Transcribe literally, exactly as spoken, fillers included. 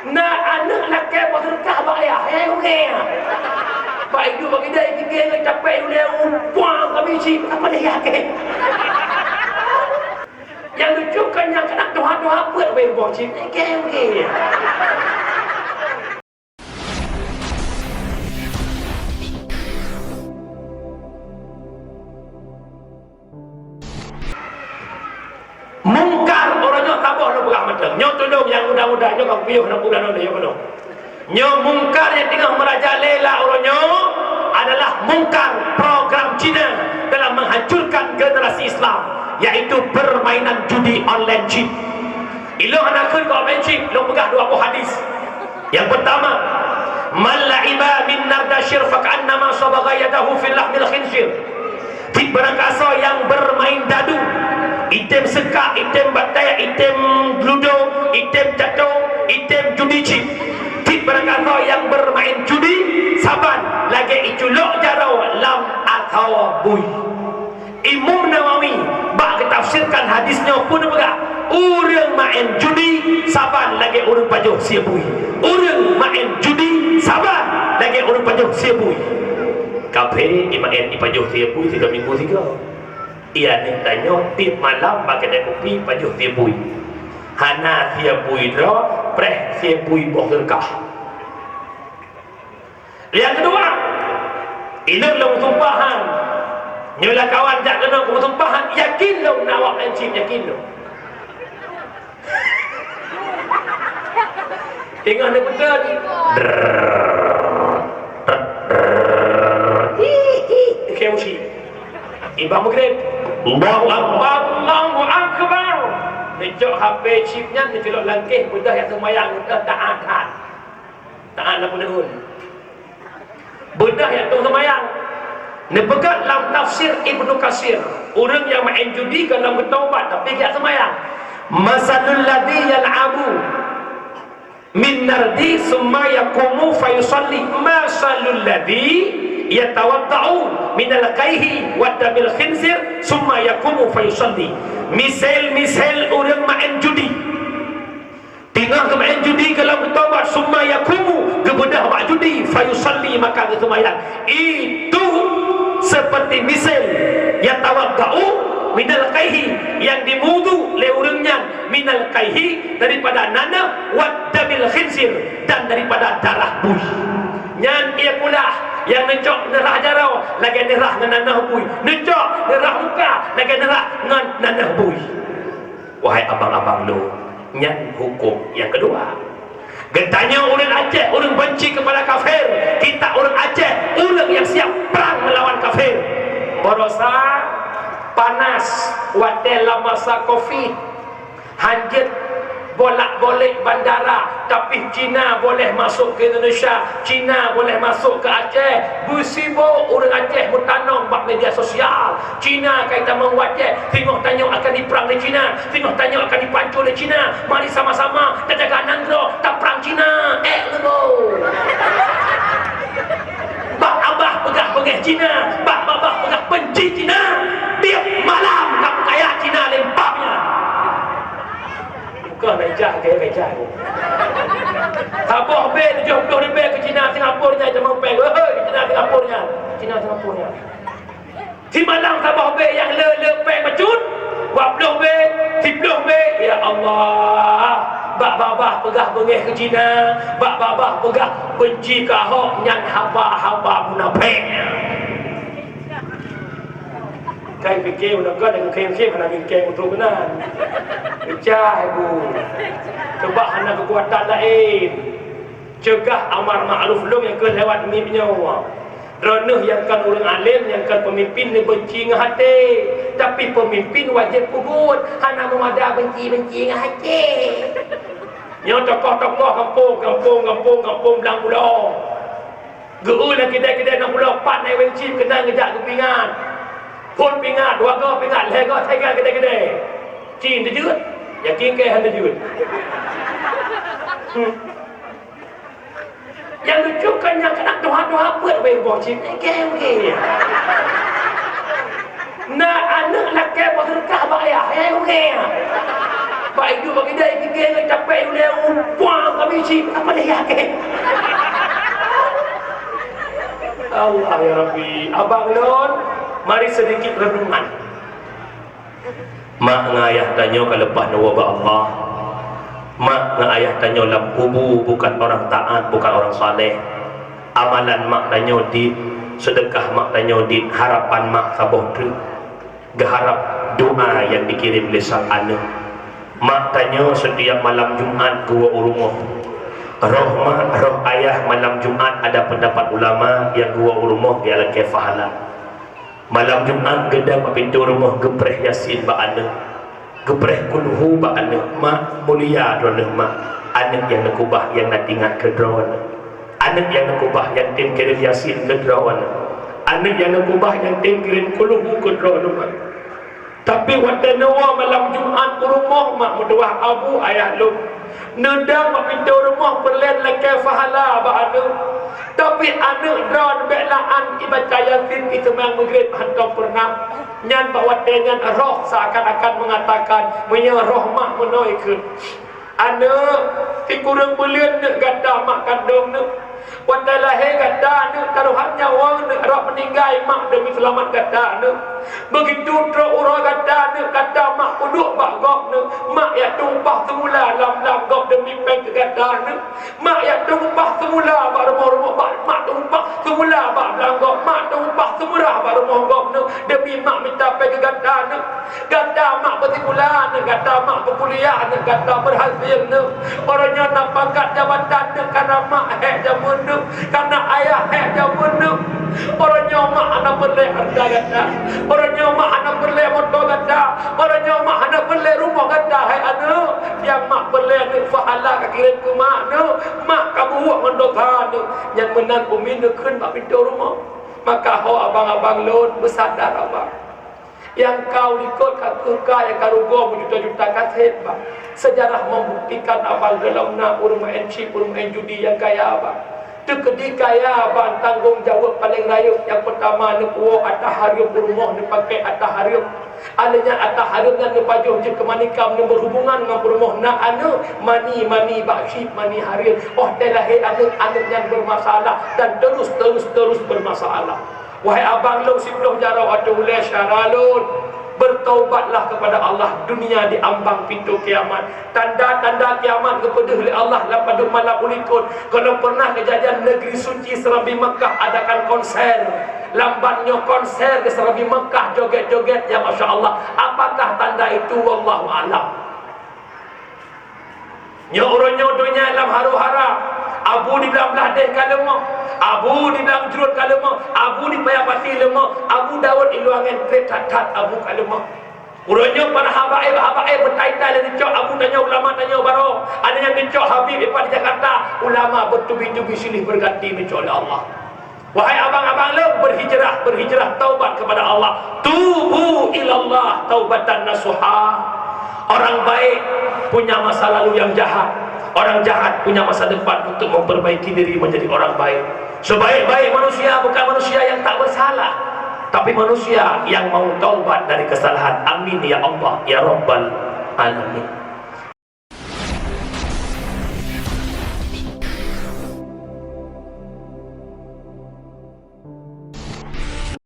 Na aneuk lakée boh seudeukah bak ayah, eh, ureueng. Bak iduek bak idai, pike ngon capek ulée, umpang kami cit, apa daya keh. Nyang lucu kan nyang keunak tuha-tuha peuet wéh boh cit, eh, keh ureueng. Mungkar uroe nyoe saboh lôn peugah mantong. Nyoe tulông nyang muda-muda nyoe ka piôh na muda nyoe, nyoe. Nyoe mungkar nyang teungoh meurajalela uroe nyoe adalah mungkar program Cina dalam menghancurkan generasi Islam, yaitu permainan judi online chip. Ilôn hana kheun keu online chip, lôn peugah dua boh hadis. Nyang peurtama, "Man la'iba bin nardashir faka'annama sabagha yadahu fi lahmil khinzir." Cit barangkasoe nyang bermain dadu, item seukak, item batée, item ludo, item cato, item judi cit. Cit barangkasoe nyang bermain judi, saban lagée iculok jaroe lam asoe bui. Imam Nawawi bak geutafsirkan hadis nyoe peue neupeugah, "Ureueng maén judi saban lagée ureueng pajoh sie bui. Ureueng maén judi saban lagée ureueng pajoh sie bui." Kaphé imaén ipajoh sie bui sigoe minggu sigoe. Iya nyoe tanyoe tiep malam bak keude kupi pajoh sie bui. Hana sie bui droe, preh sie bui boh seudeukah. Nyang keudua, ilôn lôn meusumpah han. Nyoe lam kawan jak keunoe keu meusumpah han, yakin lôn na awak laén cit, yakin lôn. Teungoh neupeutron. Hihi, keu usi. Iba meugreb. Allahu Akbar, Allahu Akbar. Neucok H P chip nyan neuculok lam keh, beudôh jak seumayang, beudôh taat that. Taat lam peuneun. Beudôh jak tông seumayang. Neupeugah lam tafsir Ibnu Katsir, ureueng nyang maén judi gohlom geutobat tapi geujak seumayang. "Masalul ladzi yal'abu bin nardi tsumma yaqumu fayusalli, masalul ladzi yatawadda'u minal qaihi wa damil khinzir tsumma yaqumu fayusalli." Misal-misal ureueng maén judi. Teungoh geumaén judi gohlom geutobat, summa yaqumu, geubeudôh bak judi, fayusalli, maka geuseumayang. Itu seperti misal yatawadda'u minal qaihi, nyang jimudu lé ureueng nyan, minal qaihi, daripada naneuh, wad damil khinzir, dan daripada darah bui. Nyan ie pulah nyang neucok neurah jaroe lagée neurah ngon naneuh bui, neucok neurah muka lagée neurah ngon naneuh bui. Wahai abang-abang lôn, nyan huköm nyang keudua. Geutanyoe ureueng Aceh, ureueng benci keupada kafé. Kita ureueng Aceh, ureueng nyang siap prang meulawan kafé. Barosa panas watée lam masa covid. Hanjeuet bolak-balik bandara, tapi Cina boleh masuk ke Indonesia. Cina boleh masuk ke Aceh. Beusibok ureueng Aceh meutanong bak media sosial. Cina ka itamong u Aceh, singoh tanyoe akan diprang lé Cina, singoh tanyoe akan dipancô lé Cina. Mari sama-sama tajaga nanggroe, taprang Cina. Eh, leumo! Bak babah peugah beungéh Cina, bak babah peugah benci Cina. Tiep malam ka peukaya Cina lé pam nyan. Bukan naijah, gaya naijah. Saboh bé tujoh ploh ribée keu Cina Singapura nyan, jameun péng. Hei, Cina Singapura nyan. Cina Singapura nyan. Simalam saboh bé nyang le, le péng bacut. Dua ploh bé, siploh bé. Ya Allah, bak babah peugah beungéh keu Cina, bak babah peugah benci keu Ahok, nyan haba-haba munafék. Kai pike uneukon nyang khem-khem hana bingkeng untuk keunan. Pecah ibu. Sebab hana keukuatan laén. Ceugah amar makruf lôn nyang keu lewat mim nyoe. Droeneuh nyang kon ureueng além, nyang kon peumimpin neubenci ngon até. Tapi peumimpin wajéb peubuet, hana meumada benci-benci ngon até. Nyoe tokoh-tokoh gampông, gampông, gampông, gampông Blang Bulo. Geu-eu lam keudè-keudè nyang bulo pat na iweng cit keunan geujak geupingat. Phon pingat, dua goe pingat, lhèe goe teuga keudè-keudè. Cit teujeuet? Yakin keu han teujeuet? Hmm. Nyang lucu kan nyang keunak tuha-tuha peuet wéh boh cit. Keu ureueng. Na aneuk lakèe boh seudeukah bak ayah, eh, ureueng. Pak idup bagi dia, pikir ngon capek ulèe, umpang kami cit, apa dia yakin? Allah ya Rabbi, abang lôn, mari sedikit renungan. Mak ngon ayah tanyoe ka leupah neuwoe bak Allah. Mak ngon ayah tanyoe lam kubu bukan orang taat, bukan orang saleh. Amalan mak tanyoe dit, seudeukah mak tanyoe dit, harapan mak saboh treuk. Geuharap doa nyang dikirim lé sang aneuk. Mak tanyoe setiap malam Jumat geuwoe u rumoh. Roh mak, roh ayah malam Jumat ada pendapat ulama nyang geuwoe u rumoh geulakèe pahala. Malam Jumat geudong bak pintoe rumoh geupreh Yasin bak aneuk. Geupreh kulhu bak aneuk, "Mak, mulia droeneuh mak, aneuk nyang neukeubah nyang na teuingat keu droeneuh. Aneuk nyang neukeubah nyang tem kirém Yasin keu droeneuh. Aneuk nyang neukeubah nyang tem kirém kulhu keu droeneuh mak." Tapi watèe neuwoe malam Jumat u rumoh mak meutuwah, "Abu, ayah lôn, neudong bak pintoe rumoh peureulèe lakèe pahala bak aneuk. Tapi aneuk droeneuh bèk la'an ibaca Yasin, iseumang Maghrib hantom peureunah." Nyan bak watèe nyan roh seakan-akan mengatakan, meunyoe roh mak meunoe kheun, "Aneuk, sikureueng buleuen neuk gata mak kandông neuk. Watèe lahé gata neuk, tarohan nyawa neuk rot meuninggai mak demi seulamat gata neuk. Beugitu trôk uroe gata neuk, gata mak peuduek bak gob neuk. Mak jak tumpah seumula lam-lam gob demi pèng keu gata neuk. Mak jak tumpah seumula bak rumoh-rumoh, bak, mak tumpah seumula bak blang gob, mak tumpah seumurah bak rumoh gob neuk, demi mak mita pèng keu gata neuk. Gata mak beusikula neuk, gata mak beukuliah neuk, gata beurhasil neuk. Uroe nyoe na pangkat jabatan neuk, kareuna mak hék jameun neuk, kareuna ayah hék jameun neuk. Uroe nyoe mak hana peureulèe hareuta gata. Uroe nyoe mak hana peureulèe moto gata. Uroe nyoe mak hana peureulèe rumoh gata, hai aneuk. Nyang mak peureulèe neuk pahala ka kirém keu mak neuk. Mak ka buwöh ngon dosa neuk." Nyan meunan umi neukheun bak pintoe rumoh. Maka ho abang-abang lôn, beusadar abang. Nyang ka u likot ka kheueh ka, nyang ka rugoe meujuta-juta ka sép, bah. Seujarah membuktikan, abang, golom na ureueng maén chip, ureueng maén judi nyang kaya, bah. Teukeudi kaya, bah, tanggông jaweueb paléng rayeuk nyang peutama neupuwoe ata hareuem u rumoh, neupakèk ata hareuem. Alèh nyan ata hareuem nyan neupajoh jeuet keu manikam, neubeurhubungan ngon peurumoh na aneuk, mani-mani bak chip, mani hareuem. Óh teu lahé aneuk, aneuk nyan beurmasalah dan terus, terus, terus beurmasalah. Wahai abang lôn siplôh jaroe ateueh ulèe syedara lôn, beutaubatlah keupada Allah, dunia di ambang pintoe kiamat. Tanda-tanda kiamat geupeudeuh lé Allah lam padub malam u likot. Golom pernah kejadian negeri suci Serambi Mekah adakan konser. Lam ban nyoe konser di Serambi Mekah, joget-joget, ya masya Allah. Apakah tanda itu? Wallahu a'lam. Nyoe uroe nyoe donya lam haro-hara. Abu di blang blah deh ka leumoh, abu di blang jrôt ka leumoh, abu di paya pati leumoh, Abu Daud di luwa angén trép that-that abu ka leumoh. Uroe nyoe para habaib-habaib beutai-tai lé neucok abu tanyoe, ulama tanyoe baroe. Ada nyang neucok Habib Ipan di Jakarta, ulama beutubi-tubi silih beureugati neucok lé Allah. Wahai abang-abang lôn, berhijrah, berhijrah, taubat kepada Allah. Tubu ilallah taubatan nasuha. Orang baik punya masa lalu yang jahat. Orang jahat punya masa depan untuk memperbaiki diri menjadi orang baik. Sebaik-baik manusia bukan manusia yang tak bersalah, tapi manusia yang mau taubat dari kesalahan. Amin ya Allah, ya Rabbal Alamin.